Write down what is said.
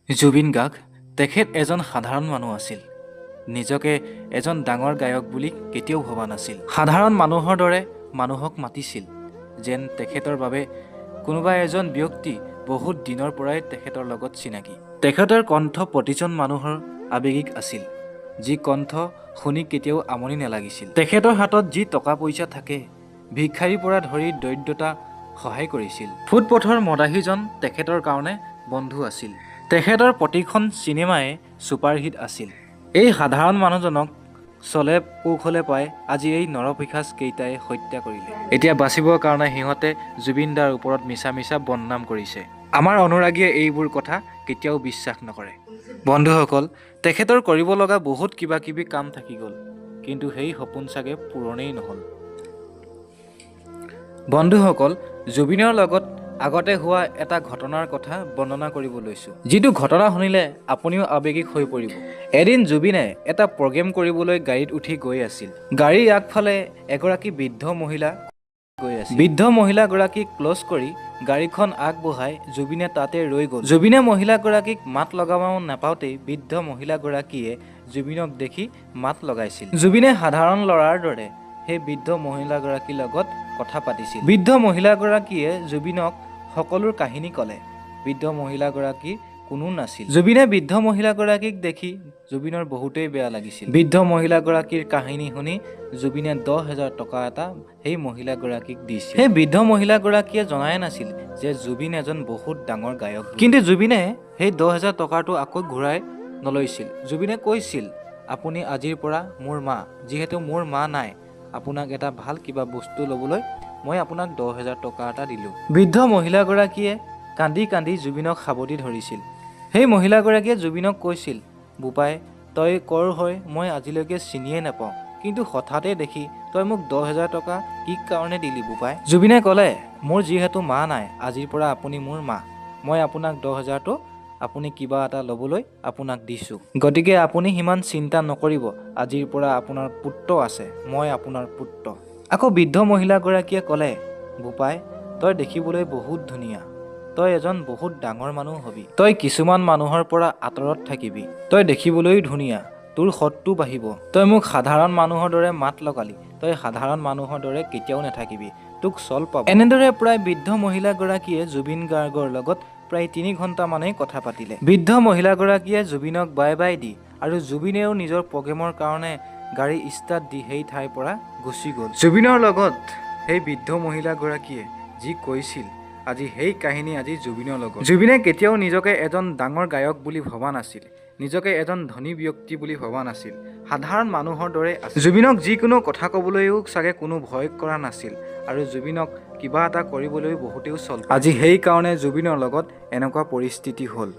জুবিন গাৰ্গ তেখেত এজন সাধাৰণ মানুহ আছিল। নিজকে এজন ডাঙৰ গায়ক বুলি কেতিয়াও ভবা নাছিল। সাধাৰণ মানুহৰ দৰে মানুহক মাতিছিল, যেন তেখেতৰ বাবে কোনোবা এজন ব্যক্তি বহুত দিনৰ পৰাই তেখেতৰ লগত চিনাকি। তেখেতৰ কণ্ঠ প্ৰতিজন মানুহৰ আৱেগিক আছিল, যি কণ্ঠ শুনি কেতিয়াও আমনি নালাগিছিল। তেখেতৰ হাতত যি টকা পইচা থাকে, ভিক্ষাৰীৰ পৰা ধৰি দৰিদ্ৰতা সহায় কৰিছিল। ফুটপথৰ মদাহীজন তেখেতৰ কাৰণে বন্ধু আছিল। তেখেতৰ প্ৰতিখন চিনেমাই ছুপাৰহিট আছিল। এই সাধাৰণ মানুহজনক চলে কৌশলে পাই আজি এই নৰপিশাচ কেইটাই হত্যা কৰিলে। এতিয়া বাচিবৰ কাৰণে সিহঁতে জুবিন দাৰ ওপৰত মিছা মিছা বদনাম কৰিছে। আমাৰ অনুৰাগীয়ে এইবোৰ কথা কেতিয়াও বিশ্বাস নকৰে। বন্ধুসকল, তেখেতৰ কৰিব লগা বহুত কিবা কিবি কাম থাকি গ'ল, কিন্তু সেই সপোন চাগে পূৰণেই নহ'ল। বন্ধুসকল, জুবিনৰ লগত আগতে হোৱা এটা ঘটনাৰ কথা বৰ্ণনা কৰিব লৈছোঁ, যিটো ঘটনা শুনিলে আপুনিও আৱেগিক হৈ পৰিব। এদিন জুবিনে এটা প্ৰগ্ৰেম কৰিবলৈ গাড়ীত উঠি গৈ আছিল। গাড়ীৰ আগফালে এগৰাকী বৃদ্ধ মহিলা গৈ আছিল। বৃদ্ধ মহিলাগৰাকীক ক্ৰছ কৰি গাড়ীখন আগবঢ়াই জুবিনে তাতে ৰৈ গ'ল। জুবিনে মহিলাগৰাকীক মাত লগাব নাপাওঁতেই বৃদ্ধ মহিলাগৰাকীয়ে জুবিনক দেখি মাত লগাইছিল। জুবিনে সাধাৰণ ল'ৰাৰ দৰে সেই বৃদ্ধ মহিলাগৰাকীৰ লগত কথা পাতিছিল। বৃদ্ধ মহিলাগৰাকীয়ে জুবিনক সকলোৰ কাহিনী ক'লে। বৃদ্ধ মহিলাগৰাকীৰ কোনো নাছিল। জুবিনে বৃদ্ধ মহিলাগৰাকীক দেখি জুবিনৰ বহুতেই বেয়া লাগিছিল। বৃদ্ধ মহিলাগৰাকীৰ কাহিনী শুনি জুবিনে 10,000 টকা এটা সেই মহিলাগৰাকীক দিছিল। সেই বৃদ্ধ মহিলাগৰাকীয়ে জনাই নাছিল যে জুবিন এজন বহুত ডাঙৰ গায়ক বুলি। কিন্তু জুবিনে সেই 10,000 টকাটো আকৌ ঘূৰাই নলৈছিল। জুবিনে কৈছিল, "আপুনি আজিৰ পৰা মোৰ মা। যিহেতু মোৰ মা নাই, আপোনাক এটা ভাল কিবা বস্তু ল'বলৈ মই আপোনাক 10,000 টকা এটা দিলোঁ।" বৃদ্ধ মহিলাগৰাকীয়ে কান্দি কান্দি জুবিনক সাৱটি ধৰিছিল। সেই মহিলাগৰাকীয়ে জুবিনক কৈছিল, "বোপাই, তই কৰ হয় মই আজিলৈকে চিনিয়ে নাপাওঁ, কিন্তু হঠাতে দেখি তই মোক 10,000 টকা কি কাৰণে দিলি বোপাই?" জুবিনে ক'লে, "মোৰ যিহেতু মা নাই, আজিৰ পৰা আপুনি মোৰ মা। মই আপোনাক 10,000টো আপুনি কিবা এটা ল'বলৈ আপোনাক দিছোঁ। গতিকে আপুনি সিমান চিন্তা নকৰিব। আজিৰ পৰা আপোনাৰ পুত্ৰ আছে, মই আপোনাৰ পুত্ৰ।" আকৌ বৃদ্ধ মহিলাগৰাকীয়ে ক'লে, "বোপাই, তই দেখিবলৈ বহুত ধুনীয়া। তই এজন বহুত ডাঙৰ মানুহ হবি। তই কিছুমান মানুহৰ পৰা আঁতৰত থাকিবি। তই দেখিবলৈও ধুনীয়া, তোৰ সৎটো বাঢ়িব। তই মোক সাধাৰণ মানুহৰ দৰে মাত লগালি। তই সাধাৰণ মানুহৰ দৰে কেতিয়াও নাথাকিবি, তোক চল পাব।" এনেদৰে প্ৰায় বৃদ্ধ মহিলাগৰাকীয়ে জুবিন গাৰ্গৰ লগত প্ৰায় 3 ঘণ্টামানেই কথা পাতিলে। বৃদ্ধ মহিলাগৰাকীয়ে জুবিনক বাই বাই দি আৰু জুবিনেও নিজৰ প্ৰগ্ৰেমৰ কাৰণে গাড়ী ষ্টাৰ্ট দি সেই ঠাইৰ পৰা গুচি গ'ল। জুবিনৰ লগত সেই বৃদ্ধ মহিলাগৰাকীয়ে যি কৈছিল, আজি সেই কাহিনী আজি জুবিনৰ লগত। জুবিনে কেতিয়াও নিজকে এজন ডাঙৰ গায়ক বুলি ভবা নাছিল, নিজকে এজন ধনী ব্যক্তি বুলি ভবা নাছিল। সাধাৰণ মানুহৰ দৰে আছিল। জুবিনক যিকোনো কথা ক'বলৈও চাগে কোনো ভয় কৰা নাছিল আৰু জুবিনক কিবা এটা কৰিবলৈও বহুতেও চল। আজি সেইকাৰণে জুবিনৰ লগত এনেকুৱা পৰিস্থিতি হ'ল।